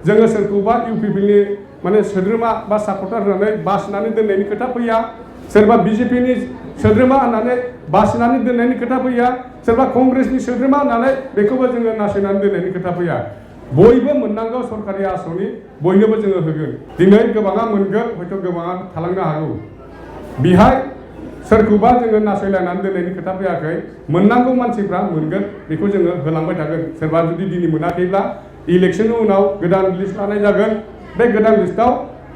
जोङो सोरखौबा UPPLनि माने सोद्रोमा बा सापर्टार होननानै बासिनानै दोननायनि खोथा फैया सोरबा BJPनि सोद्रोमा होननानै बासिनानै दोननायनि खोथा फैया सोरबा कंग्रेसनि सोद्रोमा होननानै बेखौबो जोङो नासयनानै दोननायनि खोथा फैया बयबो मोननांगौ सरकारि आसनि बयनोबो जोङो होगोन दिनै गोबाङा मोनगोन हयथ' गोबाङा थालांनो हागौ बिहाय सोरखौबा जोङो नासयलायनानै दोननायनि खोथा फैयाखै मोननांगौ मानसिफ्रा मोनगोन बेखौ जोङो होलांबाय थागोन सोरबा जुदि दिनै मोनाखैब्ला इलेक्शननि उनाव गोदान लिस्ट लानाय जागोन बे गोदान लिस्टआव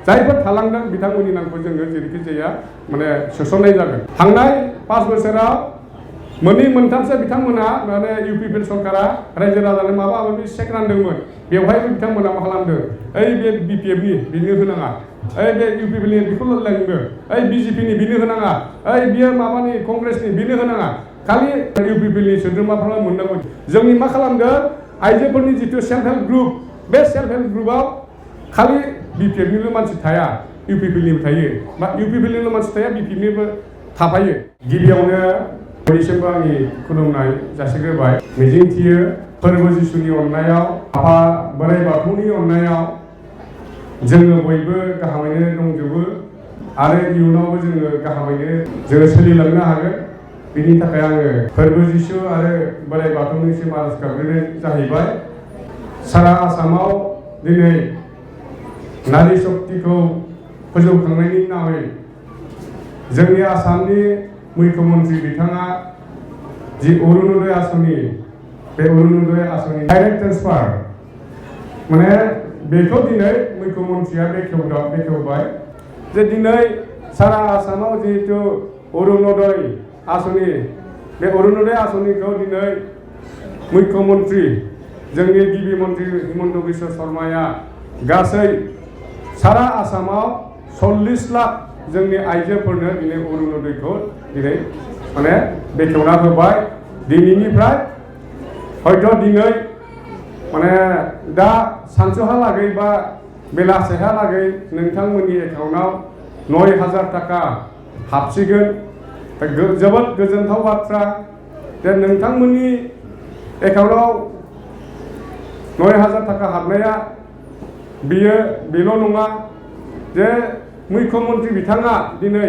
जायफोर थालांदों बिथांमोननि नामखौ जोङो जेरैखि जाया माने सोसननाय जागोन थांनाय 5 बोसोराव मोननै मोनथामसो बिथांमोना माने UPPL सरकारा रायजो राजानो माबा माबि चेक रानदोंमोन बेवहायबो बिथांमोना मा खालामदों ओइ बे BPFनि बिनो होनाङा ओइ बे UPPLनि बेखौ लांदों ओइ BJPनि बिनो होनाङा ओइ बियो माबानि कंग्रेसनि बिनो होनाङा खालि UPPLनि सोद्रोमाफ्रा मोननांगौ जोंनि मा खालामदों आइजोफोरनि जितु सेल्फ हेल्प ग्रुप बे सेल्फ हेल्प ग्रुपआव खालि BPFनिल' मानसि थाया UPPLनिबो थायो बा UPPLनिल' मानसि थाया BPFनिबो थाफायो गिबियावनो बयनिसिमबो आंनि खुलुमनाय जासिग्रोबाय मिजिंथियो फोरबो जिसुनि अननायाव आफा बोराइ बाथौनि अननायाव जोङो बयबो गाहामैनो दंजोबो आरो इयुनावबो जोङो गाहामैनो जोङो सोलिलांनो हागोन बिनि थाखाय आङो फोरबो जिसु आरो बोराइ बाथौनिसिम आरज गाबग्रोनाय जाहैबाय सारा आसामाव दिनै नारी शक्तिखौ फोजौखांनायनि नामै जोंनि आसामनि मुख्यमन्त्री बिथाङा जि अरुणोदय आसनि बे अरुणोदय आसनि डाइरेक्ट ट्रेन्सफार माने बेखौ दिनै मुख्यमन्त्रिया बेखेवबाय जे दिनै सारा आसामाव जिहेतु अरुणोदय आसनि बे अरुणोदय आसनिखौ दिनै मुख्यमन्त्री जोंनि गिबि मन्त्रि हिमन्त बिश्व शर्माया गासै सारा आसामाव 40 लाख जोंनि आइजोफोरनो दिनै अरुणोदयखौ दिनै माने बेखेवना होबाय दिनैनिफ्राय हयथ' दिनै माने दा सानसुहालागै बा बेलासेहालागै नोंथांमोननि एकाउन्टआव 9,000 थाखा हाबसिगोन जोबोद गोजोनथाव बाथ्रा जे नोंथांमोननि एकाउन्टआव 9,000 थाखा हाबनाया बेल' नङा जे मुख्यमन्त्री बिथाङा दिनै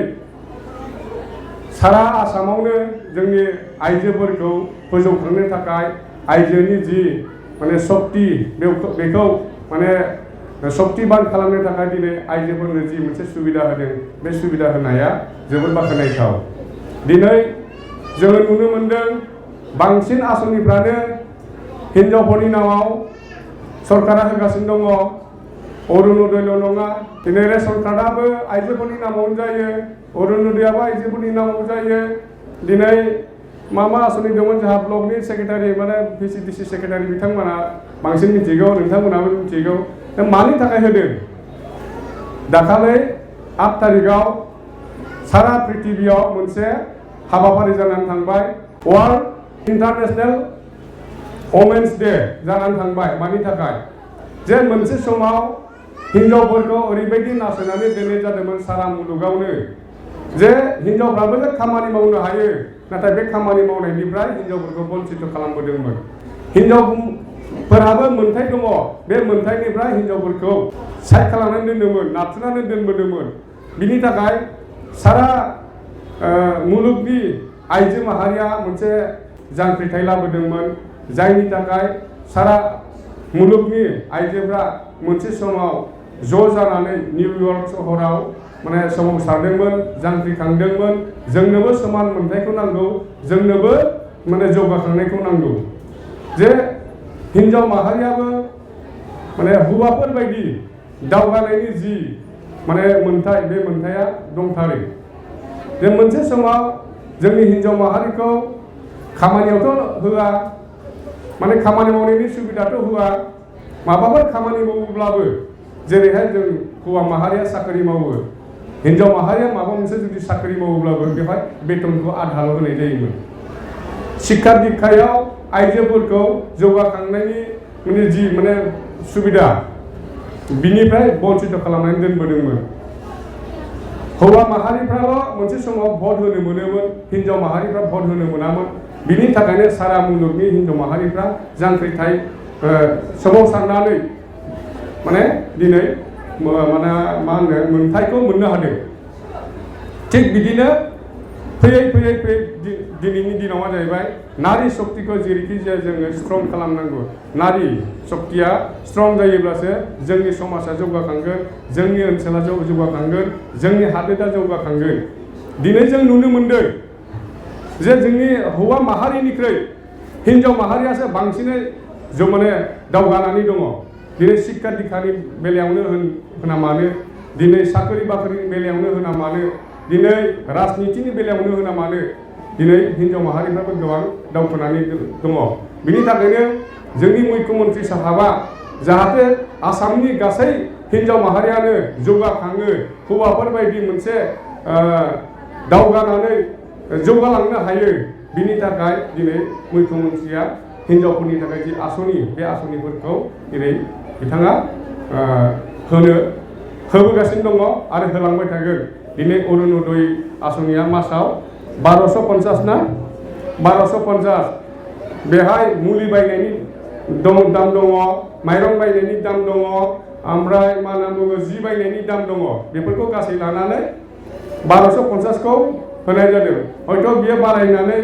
सारा आसामावनो जोंनि आइजोफोरखौ फोजौखांनो थाखाय आइजोनि जि माने शक्ति बेखौ माने शक्तिबान खालामनो थाखाय दिनै आइजोफोरनो जि मोनसे सुबिदा होदों बे सुबिदा होनाया जोबोद बाख्नायथाव दिनै जोङो नुनो मोनदों बांसिन आसनिफ्रानो हिनजावफोरनि नामाव सरकारा होगासिनो दङ अरुणोदयल नङा दिनै रेशन कार्डआबो आइजोफोरनि नामावनो जायो अरुणोदयाबो आइजोफोरनि नामाव जायो दिनै मा आसनि दंमोन जोंहा ब्लकनि सेक्रेटारि माने VCDC सेक्रेटारि बिथांमोना बांसिन मिथिगौ नोंथांमोनाबो मिथिगौ मानि थाखाय होदों दाखालै 8 तारिखआव सारा पृथिबियाव मोनसे हाबाफारि जानानै थांबाय वर्ल्ड इन्टारनेशनेल वमेन्स डे जानानै थांबाय मानि थाखाय जे मोनसे समाव हिनजावफोरखौ ओरैबायदि नासयनानै दोननाय जादोंमोन सारा मुलुगावनो जे हिनजावफ्राबो जे खामानि मावनो हायो नाथाय बे खामानि मावनायनिफ्राय हिनजावफोरखौ बन्चित खालामबोदोंमोन हिनजावफोराबो मोनथाय दङ बे मोनथायनिफ्राय हिनजावफोरखौ साइड खालामनानै दोनदोंमोन नारथुनानै दोनबोदोंमोन बिनि थाखाय सारा मुलुगनि आइजो माहारिया मोनसे जांख्रिथाय लाबोदोंमोन जायनि थाखाय सारा मुलुगनि आइजोफ्रा मोनसे समाव ज' जानानै निउयर्क सहराव माने सोमावसारदोंमोन जांख्रिखांदोंमोन जोंनोबो समान मोनथायखौ नांगौ जोंनोबो माने जौगाखांनायखौ नांगौ जे हिनजाव माहारियाबो माने हौवाफोर बायदि दावगानायनि जि माने मोनथाय बे मोनथाया दंथारो जे मोनसे समाव जोंनि हिनजाव माहारिखौ खामानियावथ' होआ माने खामानि मावनायनि सुबिदाथ' होआ माबाफोर खामानि मावोब्लाबो जेरैहाय जों हौवा माहारिया साख्रि मावो हिनजाव माहारिया माबा मोनसे जुदि साख्रि मावोब्लाबो बेवहाय बेथनखौ आधाल होनाय जायोमोन शिक्षा दीक्षायाव आइजोफोरखौ जौगाखांनायनि माने जि माने सुबिदा बिनिफ्राय बन्चित खालामनानै दोनबोदोंमोन हौवा माहारिफ्राल' मोनसे समाव भट होनो मोनोमोन हिनजाव माहारिफ्रा भट होनो मोनामोन बिनि थाखायनो सारा मुलुगनि हिनजाव माहारिफ्रा जांख्रिथाय सोमावसारनानै माने दिनै माने मा होनो मोनथायखौ मोननो हादों। थिग बिदिनो फैयै दिनैनि दिनाव मा जाहैबाय नारी शक्तिखौ जेरैखि जाया जोङो स्ट्रं खालामनांगौ। नारी शक्तिया स्ट्रं जायोब्लासो जोंनि समाजा जौगाखांगोन, जोंनि ओनसोला जौगाखांगोन, जोंनि हादोरा जौगाखांगोन। दिनै जों नुनो मोनदों जे जोंनि हौवा माहारिनिख्रुइ हिन्जाव माहारियासो बांसिनै माने दावगानानै दङ। दिनै शिक्षा दीक्षानि बेलायावनो होना मानो, दिनै साख्रि बाख्रिनि बेलायावनो होना मानो, दिनै राजनितिनि बेलायावनो होना मानो, दिनै हिन्जाव माहारिफ्राबो गोबां दावखोनानै दङ। बिनि थाखायनो जोंनि मुख्यमन्त्रि साहाबा जाहाथे आसामनि गासै हिन्जाव माहारियानो जौगाखाङो, हौवाफोरबायदि मोनसे दावगानानै जौगालांनो हायो, बिनि थाखाय दिनै मुख्यमन्त्रिया हिन्जावफोरनि थाखाय जि आसनि, बे आसनिफोरखौ दिनै बिथाङा होबोगासिनो दङ आरो होलांबाय थागोन। दिनै अरुणोदय आसनिया मासाव 1250 ना 1250, बेहाय मुलि बायनायनि दाम दङ, माइरं बायनायनि दाम दङ, ओमफ्राय मा होनना बुङो जि बायनायनि दाम दङ। बेफोरखौ गासै लानानै 1250खौ होनाय जादों। हयथ' बियो बारायनानै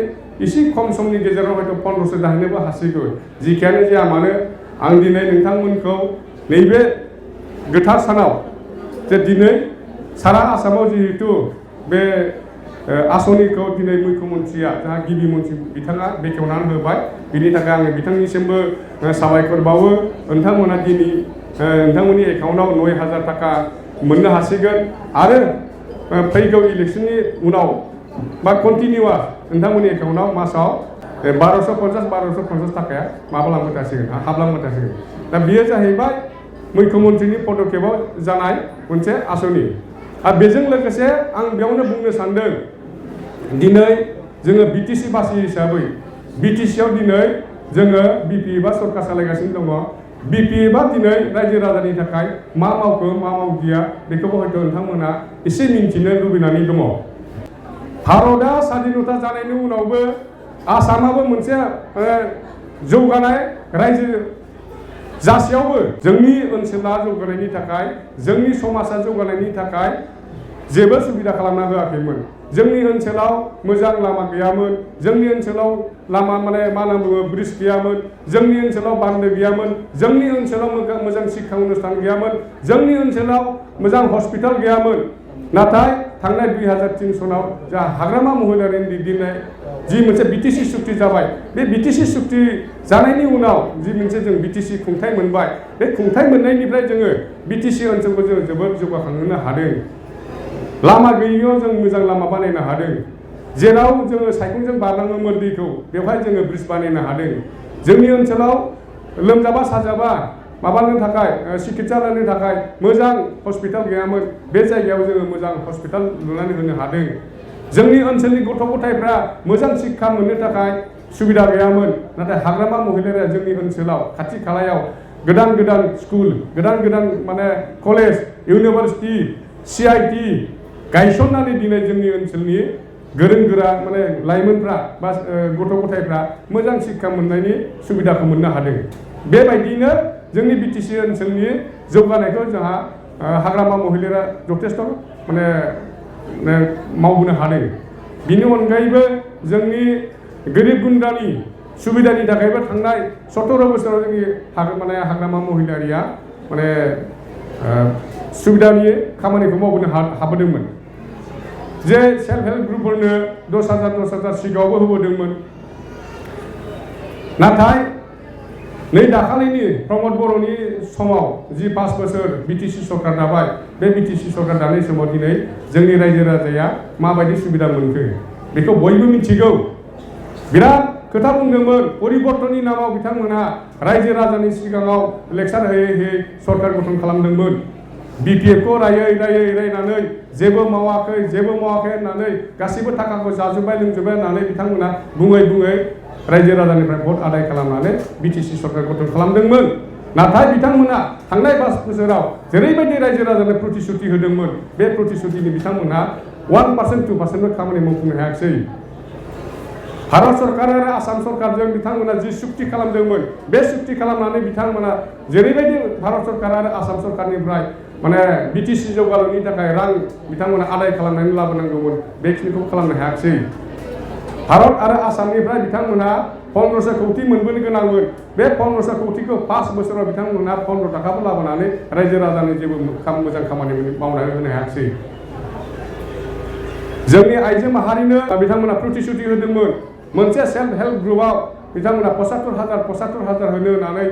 एसे खम समनि गेजेराव हयथ' 1500 जाहैनोबो हासिगौ। जिखियानो जाया मानो आं दिनै नोंथांमोनखौ नैबे गोथार सानाव जे दिनै सारा आसामाव जिहेतु बे आसनिखौ दिनै मुख्यमन्त्रिया जाहा गिबि मन्त्रि बिथाङा बेखेवनानै होबाय, बिनि थाखाय आङो बिथांनिसिमबो साबायखर बावो। नोंथांमोना दिनै नोंथांमोननि एकाउन्टआव 9000 थाखा मोननो हासिगोन आरो फैगौ इलेक्सननि उनाव बा कन्टिनिउआस नोंथांमोननि एकाउन्टआव मासाव 1250 थाखाया माबालांबाय थासिगोन, हाबलांबाय थासिगोन। दा बियो जाहैबाय मुख्यमन्त्रिनि पदकेबाव जानाय मोनसे आसनि। आरो बेजों लोगोसे आं बेयावनो बुंनो सानदों, दिनै जोङो बिटिसि बासि हिसाबै बिटिसिआव दिनै जोङो बिपिएफआ सरकार सालायगासिनो दङ। बिपिएफआ दिनै रायजो राजानि थाखाय मा मावखो मा मावदिया बेखौबो हयथ' नोंथांमोना एसे मिन्थिनो लुबैनानै दङ। भारतआ स्वाधीनता जानायनि उनावबो आसामाबो मोनसे जौगानाय रायजो जासेयावबो जोंनि ओनसोला जौगानायनि थाखाय, जोंनि समाजा जौगानायनि थाखाय जेबो सुबिदा खालामना होआखैमोन। जोंनि ओनसोलाव मोजां लामा गैयामोन, जोंनि ओनसोलाव लामा माने मा होनना बुङो ब्रिज गैयामोन, जोंनि ओनसोलाव बान्दो गैयामोन, जोंनि ओनसोलाव मोजां शिक्षा अनुष्ठान गैयामोन, जोंनि ओनसोलाव मोजां हस्पिटाल गैयामोन। नाथाय थांनाय 2003 सनाव जा हाग्रामा महिलारिनि दैदेननाय जि मोनसे बिटिसि सुक्ति जाबाय, बे बिटिसि सुक्ति जानायनि उनाव जि मोनसे जों बिटिसि खुंथाय मोनबाय, बे खुंथाय मोननायनिफ्राय जोङो बिटिसि ओनसोलखौ जों जोबोद जौगाखांहोनो हादों। लामा गैयियाव जों मोजां लामा बानायनो हादों। जेराव जोङो साइकेलजों बारनाङोमोन दैखौ, बेवहाय जोङो ब्रिज बानायनो हादों। जोंनि ओनसोलाव लोमजाबा साजाबा माबानो थाखाय सिकित्सा लानो थाखाय मोजां हस्पिटाल गैयामोन, बे जायगायाव जोङो मोजां हस्पिटाल लुनानै होनो हादों। जोंनि ओनसोलनि गथ' गथायफ्रा मोजां शिक्षा मोननो थाखाय सुबिदा गैयामोन, नाथाय हाग्रामा महिलारिया जोंनि ओनसोलाव खाथि खालायाव गोदान गोदान स्कुल, गोदान गोदान माने कलेज, इउनिभार्सिटि, CIT गायसननानै दिनै जोंनि ओनसोलनि गोरों गोरा माने लाइमोनफ्रा बा गथ' गथायफ्रा मोजां शिक्षा मोननायनि सुबिदाखौ मोननो हादों। बेबायदिनो जोंनि बिटिसि ओनसोलनि जौगानायखौ जोंहा हाग्रामा महिलारिया जथेस्थ' माने मावबोनो हादों। बिनि अनगायैबो जोंनि गोरिब गुन्द्रानि सुबिदानि थाखायबो थांनाय 17 बोसोराव जोंनि हाग्रामा महिलारिया माने सुबिदानि खामानिखौ मावबोनो हाबोदोंमोन। जे सेल्फ हेल्प ग्रुपफोरनो 10,000 सिगाङावबो होबोदोंमोन। नाथाय नै दाखालिनि प्रमद बर'नि समाव जि 5 बोसोर बिटिसि सरकार दाबाय, बे बिटिसि सरकार दानाय समाव दिनै जोंनि रायजो राजाया माबायदि सुबिदा मोनखो बेखौ बयबो मिथिगौ। बिराद खोथा बुंदोंमोन, परिबर्तननि नामाव बिथांमोनहा रायजो राजानि सिगाङाव लेक्सार होयै होयै सरकार गठन खालामदोंमोन। बिपिएफखौ रायनानै जेबो मावाखै होननानै गासैबो थाखाखौ जाजोब्बाय लोंजोब्बाय होननानै बिथांमोना बुङै रायजो राजानिफ्राय भट आदाय खालामनानै बिटिसि सरकार गठन खालामदोंमोन। नाथाय बिथांमोना थांनाय 5 बोसोराव जेरैबायदि रायजो राजानो प्रतिश्रुति होदोंमोन, बे प्रतिश्रुतिनि बिथांमोनहा 1% 2%बो खामानि मावफुंनो हायाखिसै। भारत सरकार आरो आसाम सरकारजों बिथांमोना जि सुक्ति खालामदोंमोन बे सुक्ति खालामनानै बिथांमोना जेरैबायदि भारत सरकार आरो आसाम सरकारनिफ्राय माने बिटिसि जौगालुनि थाखाय रां बिथांमोना आदाय खालामनानै लाबोनांगौमोन बेखिनिखौ खालामनो हायाखिसै भारत आरो आसामनिफ्राय बिथांमोना 1500 कौटि मोनबोनो गोनांमोन बे 1500 कौटिखौ 5 बोसोराव बिथांमोना 15 थाखाबो लाबोनानै रायजो राजानि जेबो मोजां खामानि मावनानै होनो हायाखिसै जोंनि आइजो माहारिनो बिथांमोना प्रतिश्रुति होदोंमोन मोनसे सेल्फ हेल्प ग्रुपआव बिथांमोना 75,000 होनो होननानै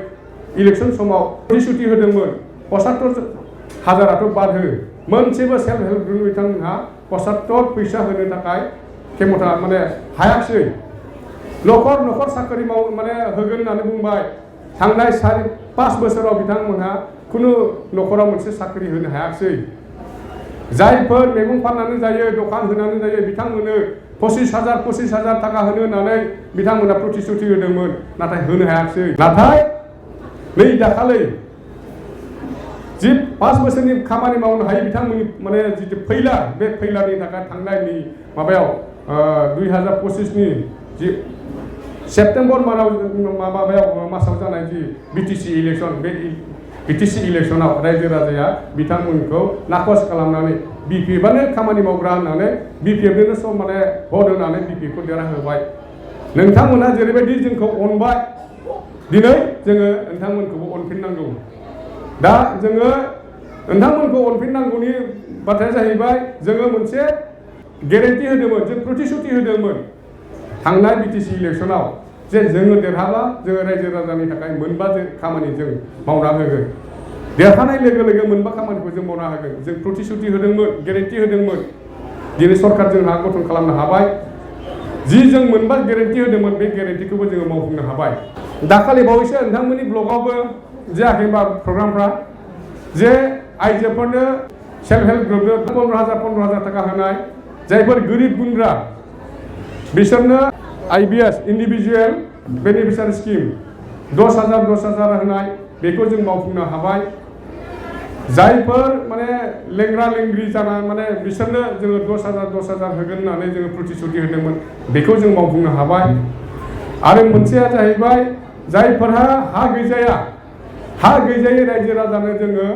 इलेक्शन समाव प्रतिश्रुति होदोंमोन 75,000आथ' बाद हो मोनसेबो सेल्फ हेल्प ग्रुप बिथांमोनहा 75 फैसा होनो थाखाय खेमथा माने हायाखिसै न'खर साख्रि माने होगोन होननानै बुंबाय थांनाय 5 बोसोराव बिथांमोनहा खुनु न'खराव मोनसे साख्रि होनो हायाखिसै जायफोर मैगं फाननानै जायो दखान होनानै जायो बिथांमोननो 25,000 थाखा होनो होननानै बिथांमोना प्रतिश्रुति होदोंमोन नाथाय होनो हायाखिसै नाथाय नै दाखालि जि 5 बोसोरनि खामानि मावनो हायो बिथांमोननि माने जितु फैला बे फैलानि थाखाय थांनायनि माबायाव 2025 नि जि सेप्टेम्बर मासाव जानाय जि बिटिसि इलेक्शन बे बिटिसि इलेक्शनाव रायजो राजाया बिथांमोनखौ नाखस खालामनानै बिपिएफआनो खामानि मावग्रा होननानै बिपिएफनो सम माने भट होनानै बिपिएफखौ देरहाहोबाय नोंथांमोना जेरैबायदि जोंखौ अनबाय दिनै जोङो नोंथांमोनखौबो अनफिननांगौ दा जोङो नोंथांमोनखौ अनफिननांगौनि बाथ्राया जाहैबाय जोङो मोनसे गेरेन्टि होदोंमोन जों प्रतिश्रुति होदोंमोन थांनाय बिटिसि इलेक्शनाव जे जोङो देरहाबा जोङो रायजो राजानि थाखाय मोनबा खामानि जों मावना होगोन देरहानाय लोगो लोगो मोनबा खामानिखौ जों मावना होगोन जों प्रतिश्रुति होदोंमोन गेरेन्टि होदोंमोन दिनै सरकार जोंहा गठन खालामनो हाबाय जि जों मोनबा गेरेन्टि होदोंमोन बे गेरेन्टिखौबो जोङो मावफुंनो हाबाय दाखालि बावैसो नोंथांमोननि ब्लगावबो जायाखै होनबा प्रग्रामफ्रा जे आइजोफोरनो सेल्फ हेल्प ग्रुपनो 15,000 थाखा होनाय जायफोर गोरिब गुन्द्रा बिसोरनो IBS इन्डिभिजुवेल बेनिफिसियारि स्किम 10,000 होनाय बेखौ जों मावफुंनो हाबाय जायफोर माने लेंग्रा लेंग्रि जाना माने बिसोरनो जोङो 10,000 होगोन होननानै जोङो प्रतिश्रुति होदोंमोन बेखौ जों मावफुंनो हाबाय आरो मोनसेया जाहैबाय जायफोरहा हा गैजायै रायजो राजानो जोङो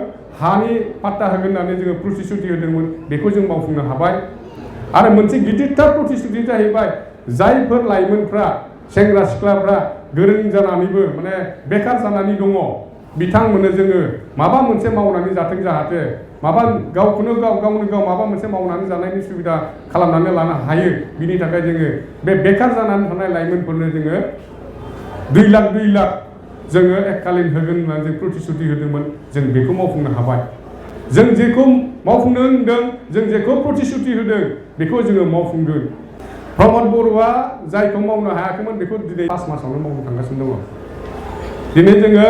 हानि पाट्टा होगोन होननानै जोङो प्रतिश्रुति होदोंमोन बेखौ जों मावफुंनो हाबाय आरो मोनसे गिदिरथार प्रतिश्रुति जाहैबाय जायफोर लाइमोनफ्रा सेंग्रा सिख्लाफ्रा गोरों जानानैबो माने बेकार जानानै दङ बिथांमोननो जोङो माबा मोनसे मावनानै जाथों जाहाथे गावनो गाव माबा मोनसे मावनानै जानायनि सुबिदा खालामनानै लानो हायो बिनि थाखाय जोङो बे बेकार जानानै थानाय लाइमोनफोरनो जोङो 2 लाख जोङो एककालीन होगोन होननानै जों प्रतिश्रुति होदोंमोन जों बेखौ मावफुंनो हाबाय जों जेखौ मावफुंनो होनदों जों जेखौ प्रतिश्रुति होदों बेखौ जोङो मावफुंगोन प्रमद बर'आ जायखौ मावनो हायाखैमोन बेखौ दिनै 5 मासावनो मावनो थांगासिनो दङ दिनै जोङो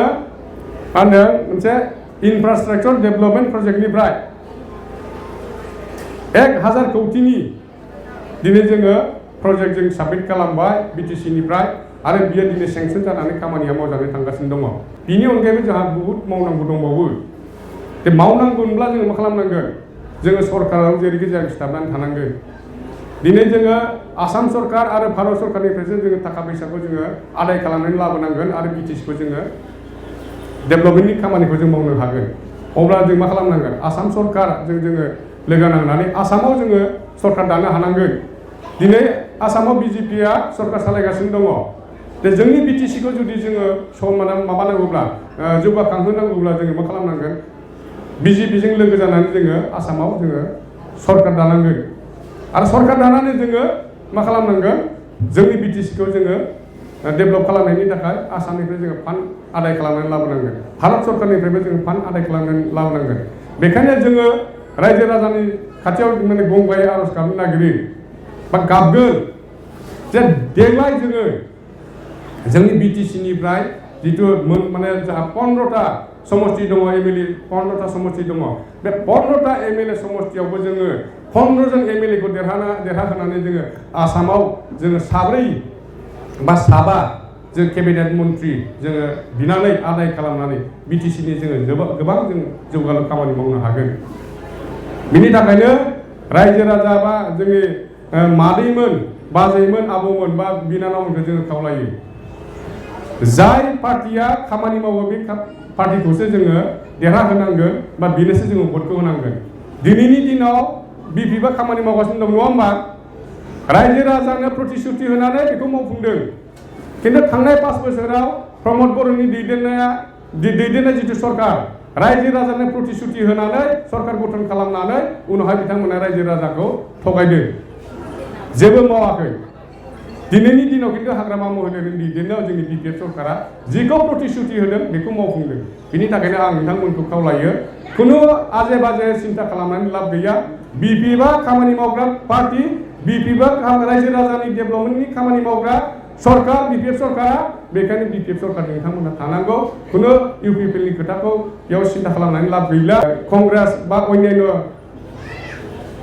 मा होनदों मोनसे इनफ्रास्ट्राक्चार डेभेलपमेन्ट प्रजेक्टनिफ्राय 1,000 कौटिनि दिनै जोङो प्रजेक्ट जों साबमिट खालामबाय बिटिसिनिफ्राय आरो बियो दिनै सेंसन जानानै खामानिया मावजानो थांगासिनो दङ बिनि अनगायैबो जोंहा बहुत मावनांगौ दंबावो बे मावनांगौब्ला जोङो मा खालामनांगोन जोङो सरकाराव जेरैखि जाया सिथाबनानै थानांगोन दिनै जोङो आसाम सरकार आरो भारत सरकारनिफ्रायसो जोङो थाखा फैसाखौ जोङो आदाय खालामनानै लाबोनांगोन आरो बिटिसिखौ जोङो डेभेलपमेन्टनि खामानिखौ जों मावनो हागोन अब्ला जों मा खालामनांगोन आसाम सरकारजों जोङो लोगो नांनानै आसामाव जोङो सरकार दानो हानांगोन दिनै आसामाव बिजेपिआ सरकार सालायगासिनो दङ दा जोंनि बिटिसिखौ जुदि जोङो माबानांगौब्ला जौगाखांहोनांगौब्ला जोङो मा खालामनांगोन बिजेपिजों लोगो जानानै जोङो आसामाव जोङो सरकार दानांगोन आरो सरकार दानानै जोङो मा खालामनांगोन जोंनि बिटिसिखौ जोङो डेभेलप खालामनायनि थाखाय आसामनिफ्राय जोङो फान्ड आदाय खालामनानै लाबोनांगोन भारत सरकारनिफ्रायबो जोङो फान्ड आदाय खालामनानै लाबोनांगोन बेखायनो जोङो रायजो राजानि खाथियाव माने गंगायै आर'ज गाबनो नागिरो बा गाबगोन जे देग्लाय जोङो जोंनि बिटिसिनिफ्राय जितु माने जोंहा 15टा समष्टि दङ एमएलए 15टा समष्टि दङ बे 15टा एमएलए समष्टियावबो जोङो 15 जन एमएलएखौ देरहाहोनानै जोङो आसामाव जोङो 7 बा 7 जों केबिनेट मन्त्रि जोङो बिनानै आदाय खालामनानै बिटिसिनि जोङो गोबां जों जौगालु खामानि मावनो हागोन बिनि थाखायनो रायजो राजा बा जोंनि मादैमोन बाजैमोन आबौमोन बा बिनानावमोनखौ जोङो खावलायो जाय पार्टिया खामानि मावो बे पार्टिखौसो जोङो देरहाहोनांगोन बा बेनोसो जोङो भटखौ होनांगोन दिनैनि दिनाव बिपिएफआ खामानि मावगासिनो दं नङा होमबा रायजो राजानो प्रतिश्रुति होनानै बेखौ मावफुंदों खिन्थु थांनाय 5 बोसोराव प्रमद बर'नि दैदेननाय जिथु सरकार रायजो राजानो प्रतिश्रुति होनानै सरकार गठन खालामनानै उनावहाय बिथांमोना रायजो राजाखौ थगायदों जेबो मावाखै दिनैनि दिनाव खिन्थु हाग्रामा महिलारिनि दैदेननायाव जोंनि बिपिएफ सरकारा जिखौ प्रतिश्रुति होदों बेखौ मावफुंदों बिनि थाखायनो आं नोंथांमोनखौ खावलायो खुनु आजे बाजे सिन्था खालामनानै लाब गैया बिपिएफआ खामानि मावग्रा पार्टी बिपिएफआ रायजो राजानि डेभेलपमेन्टनि खामानि मावग्रा सरकार बिपिएफ सरकारा बेखायनो बिपिएफ सरकारजों नोंथांमोना थानांगौ खुनु इउपिपिएलनि खोथाखौ बेयाव सिन्था खालामनानै लाब गैला कंग्रेस बा अन्यान्य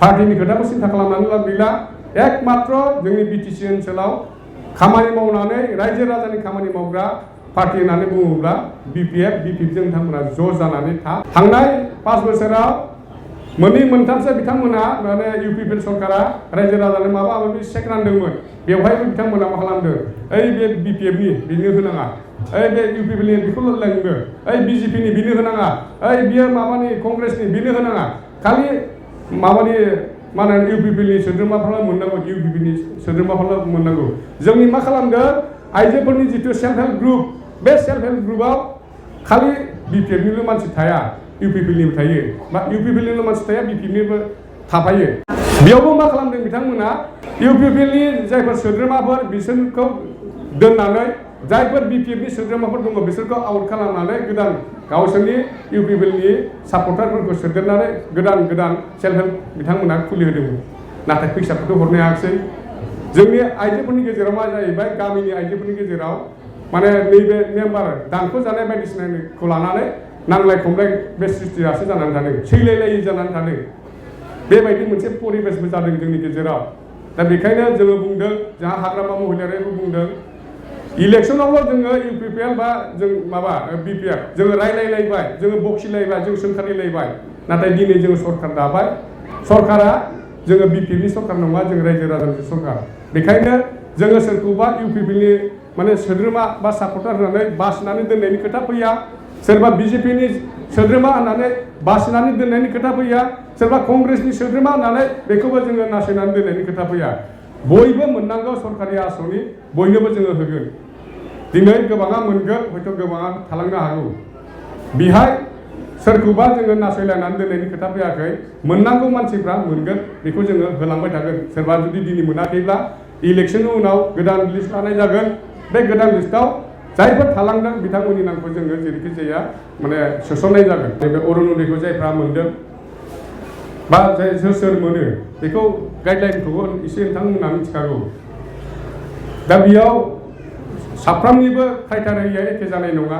पार्टीनि खोथाखौ सिन्था खालामनानै लाब गैला एकमात्र जोंनि बिटिसि ओनसोलाव खामानि मावनानै रायजो राजानि खामानि मावग्रा पार्टी होननानै बुङोब्ला बिपिएफजों नोंथांमोना ज' जानानै थांनाय 5 बोसोराव मोननै मोनथामसो बिथांमोना माने इउपिपिएल सरकारा रायजो राजानो माबा माबि चेक रानदोंमोन बेवहायबो बिथांमोना मा खालामदों ओइ बे बिपिएफनि बेनो होनाङा ओइ बे इउपिपिएलनि बेखौल' लांदो ओइ बिजेपिनि बेनो होनाङा ओइ बियो माबानि कंग्रेसनि बेनो होनाङा खालि माबानि मा होनो इउपिपिएलनि सोद्रोमाफोरा मोननांगौ इउपिपिएलनि सोद्रोमाफोरा मोननांगौ जोंनि मा खालामदों आइजोफोरनि जिथु सेल्फ हेल्प ग्रुप बे सेल्फ हेल्प ग्रुपआव खालि बिपिएफनिल' मानसि थाया इउपिपिएलनिबो थायो बा इउपिपिएलनिल' मानसि थाया बिपिएफनिबो थाफायो बेयावबो मा खालामदों बिथांमोना इउपिपिएलनि जायफोर सोद्रोमाफोर बिसोरखौ दोननानै जायफोर बिपिएफनि सोद्रोमाफोर दङ बिसोरखौ आउट खालामनानै गोदान गावसोरनि इउपिपिएलनि सापर्टारफोरखौ सोदेरनानै गोदान सेल्फ हेल्प बिथांमोना खुलिहोदोंमोन नाथाय फैसाखौथ' हरनो हायाखिसै जोंनि आइजोफोरनि गेजेराव मा जाहैबाय गामिनि आइजोफोरनि गेजेराव माने नैबे मेम्बार दानख' जानाय बायदिसिनाखौ लानानै नांलाय खमलाय बे सृष्टियासो जानानै थादों सैलायलायै जानानै थादों बेबायदि मोनसे परिबेसबो जादों जोंनि गेजेराव दा बेखायनो जोङो बुंदों जोंहा हाग्रामा महिलारियाबो बुंदों इलेक्सनावल' जोङो इउपिपिएल बा जों माबा बिपिएफ जोङो रायलायलायबाय जोङो बखिलायबाय जों सोंखारिलायबाय नाथाय दिनै जोङो सरकार दाबाय सरकारा जोङो बिपिएफनि सरकार नङा जों रायजो राजानि सरकार बेखायनो जोङो सोरखौबा इउपिपिएलनि माने सोद्रोमा बा सापर्टार होनानै बासिनानै दोननायनि खोथा फैया सोरबा बिजेपिनि सोद्रोमा होननानै बासिनानै दोननायनि खोथा फैया सोरबा कंग्रेसनि सोद्रोमा होननानै बेखौबो जोङो नासयनानै दोननायनि खोथा फैया बयबो मोननांगौ सरकारि आसनि बयनोबो जोङो होगोन दिनै गोबाङा मोनगोन हयथ' गोबाङा थालांनो हागौ बेहाय सोरखौबा जोङो नासयलायनानै दोननायनि खोथा फैयाखै मोननांगौ मानसिफ्रा मोनगोन बेखौ जोङो होलांबाय थागोन सोरबा जुदि दिनै मोनाखैब्ला इलेक्सननि उनाव गोदान लिस्ट लानाय जागोन बे गोदान लिस्टआव जायफोर थालांदों बिथांमोननि नामखौ जोङो जेरैखि जाया माने सोसननाय जागोन नैबे अरुनदयखौ जायफ्रा मोनदों बा जाय सोर मोनो बेखौ गाइडलाइनखौ एसे नोंथांमोनहा मिथिखागौ दा बेयाव साफ्रोमनिबो क्राइटेरिया एखे जानाय नङा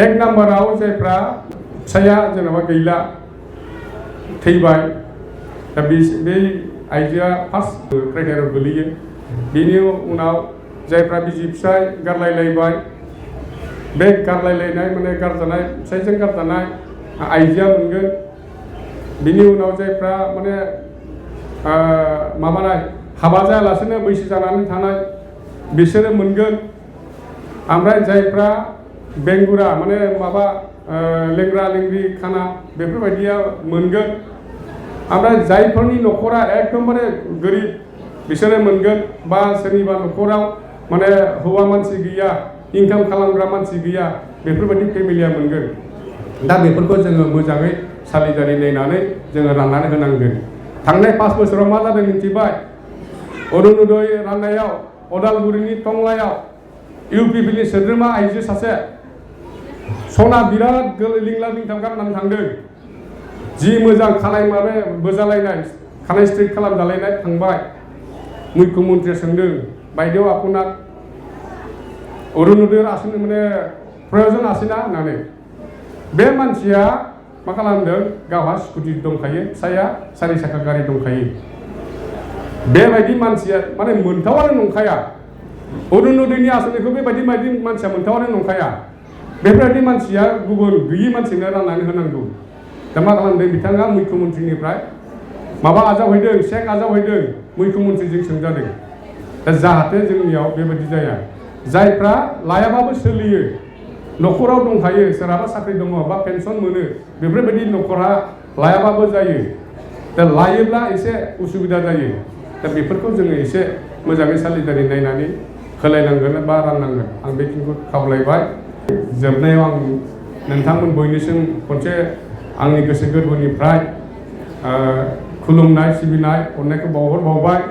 एक नाम्बाराव जायफ्रा फिसाया जेनेबा गैला थैबाय दा बे आइजोआ फार्स्ट क्राइटेरियाव गोलैयो बेनि उनाव जायफ्रा बिसि फिसाय गारलायलायबाय बे गारलायलायनाय माने गारजानाय फिसायजों गारजानाय आइजोआ मोनगोन बिनि उनाव जायफ्रा माने माबानाय हाबा जायालासेनो बैसो जानानै थानाय बिसोरो मोनगोन ओमफ्राय जायफ्रा बेंगुरा माने माबा लेंग्रा लेंग्रि खाना बेफोरबायदिया मोनगोन ओमफ्राय जायफोरनि न'खरा एकदमबारे गोरिब बिसोरो मोनगोन बा सोरनिबा न'खराव माने हौवा मानसि गैया इनकाम खालामग्रा मानसि गैया बेफोरबायदि फेमिलिया मोनगोन दा बेफोरखौ जोङो मोजाङै सालिजारि नायनानै जोङो राननानै होनांगोन थांनाय 5 बोसोराव मा जादों मिथिबाय अरुनदय राननायाव अदालगुरिनि टंलायाव इउपिपिएलनि सोद्रोमा आइजो सासे सना बिराद लिंला लिंथाम गारनानै थांदों जि मोजां खानाय माबे बोजालायनाय खानाय स्ट्रेट खालामजालायनाय थांबाय मुख्यमन्त्रिया सोंदों बायदेव आपनाक अरुनदय आसनि माने प्रयजन आसिना होननानै बे मानसिया मा खालामदों गावहा स्कुटि दंखायो फिसाया 4 साखा गारि दंखायो बेबायदि मानसिया माने मोनथावानो नंखाया अरुनदयनि आसनिखौ बेबायदि मानसिया मोनथावानो नंखाया बेबायदि मानसिया गुबुन गैयि मानसिनो राननानै होनांगौ दा मा खालामदों बिथाङा मुख्यमन्त्रिनिफ्राय माबा आजावहैदों चेक आजावहैदों मुख्यमन्त्रिजों सोंजादों दा जाहाथे जोंनियाव बेबायदि जाया जायफ्रा लायाबाबो सोलियो न'खराव दंखायो सोरहाबा साख्रि दङ बा पेन्सन मोनो बेफोरबायदि न'खरा लायाबाबो जायो दा लायोब्ला एसे उसुबिदा जायो दा बेफोरखौ जोङो एसे मोजाङै सालिजारि नायनानै होलायनांगोन बा राननांगोन आं बेखिनिखौ खावलायबाय जोबनायाव आं नोंथांमोन बयनिसिम खनसे आंनि गोसो गोरबोनिफ्राय खुलुमनाय सिबिनाय अननायखौ बावहरबावबाय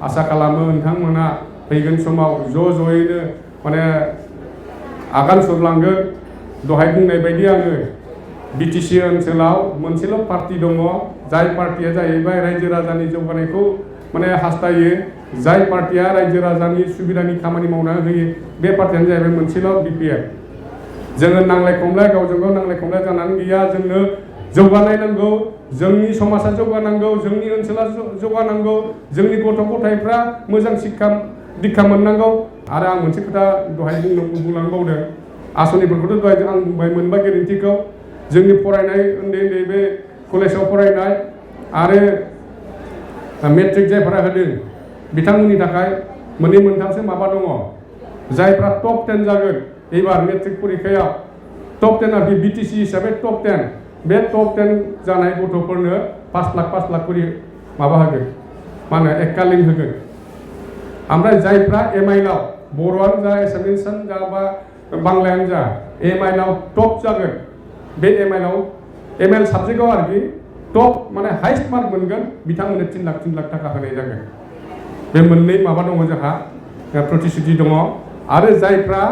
आसा खालामो नोंथांमोना फैगोन समाव ज'यैनो माने आगान सुरलांगोन दहाय बुंनाय बायदि आङो बिटिसि ओनसोलाव मोनसेल' पार्टी दङ जाय पार्टीया जाहैबाय रायजो राजानि जौगानायखौ माने हास्थायो जाय पार्टीया रायजो राजानि सुबिदानि खामानि मावना होयो बे पार्टीयानो जाहैबाय मोनसेल' BPF जोङो नांलाय खमलाय गावजों गाव नांलाय खमलाय जानानै गैया जोंनो जौगानाय नांगौ जोंनि समाजा जौगानांगौ जोंनि ओनसोला जौगानांगौ जोंनि गथ' गथायफ्रा मोजां शिक्षा दीक्षा मोननांगौ आरो आं मोनसे खोथा दहाय बुंलांबावदों आसनिफोरखौथ' दहाय आं बुंबाय मोनबा गेरेन्टिखौ जोंनि फरायनाय उन्दै उन्दै बे कलेजाव फरायनाय आरो मेट्रिक जायफोरा होदों बिथांमोननि थाखाय मोननै मोनथामसो माबा दङ जायफ्रा टप 10 जागोन एबार मेट्रिक परिखायाव टप 10 आ बिटिसि हिसाबै टप 10 बे टप 10 जानाय गथ'फोरनो 5 लाख करि माबा होगोन मा होनो एककालीन होगोन ओमफ्राय जायफ्रा एमआइएलआव बर'आनो जा एसामिसानो जा बा बांलायानो जा एमआइएलआव टप जागोन बे एमआइएल साबजेक्टआव आरोखि टप माने हाइस्ट मार्क मोनगोन बिथांमोननो 3 लाख थाखा होनाय जागोन बे मोननै माबा दङ जोंहा प्रतिश्रुति दङ आरो जायफ्रा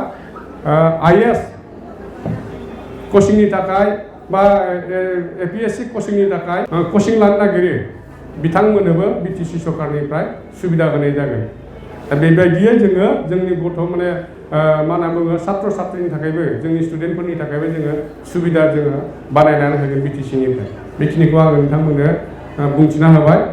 आईएएस कचिंनि थाखाय बा एपीएससी कचिंनि थाखाय कचिं लानो नागिरो बिथांमोननोबो बिटिसि सरकारनिफ्राय सुबिदा होनाय जागोन दा बेबायदियै जोङो जोंनि गथ' माने मा होनना बुङो छात्र छात्रीनि थाखायबो जोंनि स्टुडेन्टफोरनि थाखायबो जोङो सुबिदा जोङो बानायनानै होगोन बिटिसिनिफ्राय बेखिनिखौ आङो नोंथांमोननो बुंथिना होबाय।